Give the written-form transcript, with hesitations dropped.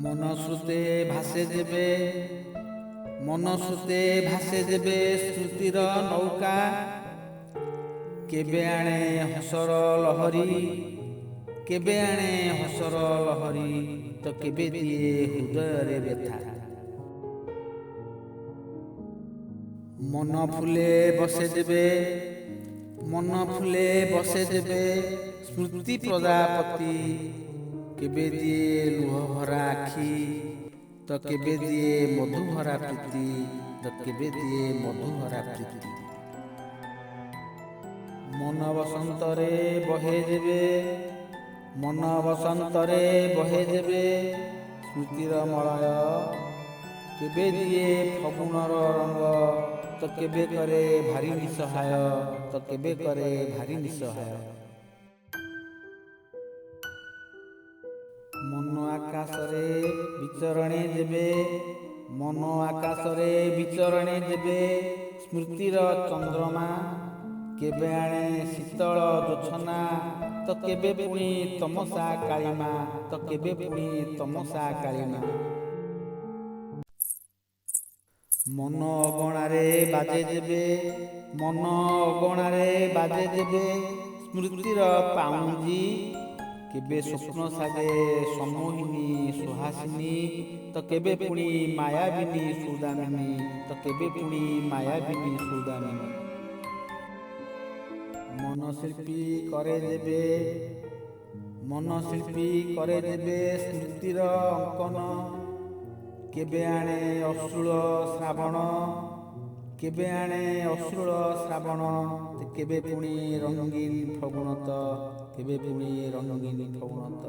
ମନ ସ୍ରୋତେ ଭାସେ ଯେବେ, ମନ ସ୍ରୋତେ ଭାସେ ଯେବେ ସ୍ମୃତିର ନୌକା, କେବେ ଆଣେ ହସର ଲହରୀ, କେବେ ଆଣେ ହସର ଲହରୀ ତ କେବେ ଦିଏ ହୃଦୟରେ ବ୍ୟଥା। ମନ ଫୁଲେ ବସେ ଯେବେ, ମନ ଫୁଲେ ବସେ ଯେବେ ସ୍ମୃତି ପ୍ରଜାପତି, କେବେ ଦିଏ ଲୁହ ଭରା ଆଖି ତ କେବେ ଦିଏ ମଧୁଭରା ପ୍ରୀତି, ତ କେବେ ଦିଏ ମଧୁଭରା ପ୍ରୀତି। ମନ ବସନ୍ତରେ ବହେ ଯେବେ, ମନ ବସନ୍ତରେ ବହେ ଯେବେ ସ୍ମୃତିର ମଳୟ, କେବେ ଦିଏ ଫଗୁଣର ରଙ୍ଗ ତ କେବେ କରେ ଭାରି ନିଃସହାୟ, ତ କେବେ କରେ ଭାରି ନିଃସହାୟ। ମନ ଆକାଶରେ ବିଚରଣେ ଯେବେ, ମନ ଆକାଶରେ ବିଚରଣେ ଯେବେ ସ୍ମୃତିର ଚନ୍ଦ୍ରମା, କେବେ ଆଣେ ଶୀତଳ ଜୋଛନା ତ କେବେ ପୁଣି ତମସା କାଳିମା, ତ କେବେ ପୁଣି ତମସା କାଳିମା। ମନ ଅଗଣାରେ ବାଜେ ଯେବେ, ମନ ଅଗଣାରେ ବାଜେ ଯେବେ ସ୍ମୃତିର ପାଉଁଜି, କେବେ ସ୍ୱପ୍ନ ସାଜେ ସମ୍ମୋହିନୀ ସୁହାସିନୀ ତ କେବେ ପୁଣି ମାୟାବିନୀ ସୌଦାମିନୀ, ତ କେବେ ପୁଣି ମାୟାବିନୀ ସୌଦାମିନୀ। ମନ ଶିଳ୍ପୀ କରେ ଯେବେ, ମନ ଶିଳ୍ପୀ କରେ ଯେବେ ସ୍ମୃତିର ଅଙ୍କନ, କେବେ ଆଣେ ଅଶ୍ରୁଳ ଶ୍ରାବଣ, କେବେ ଆଣେ ଅଶ୍ରୁଳ ଶ୍ରାବଣ କେବେ ପୁଣି ରଙ୍ଗୀନ ଫଗୁଣ ତ କେବେ ପୁଣି ରଙ୍ଗୀନ ଫଗୁଣ ତ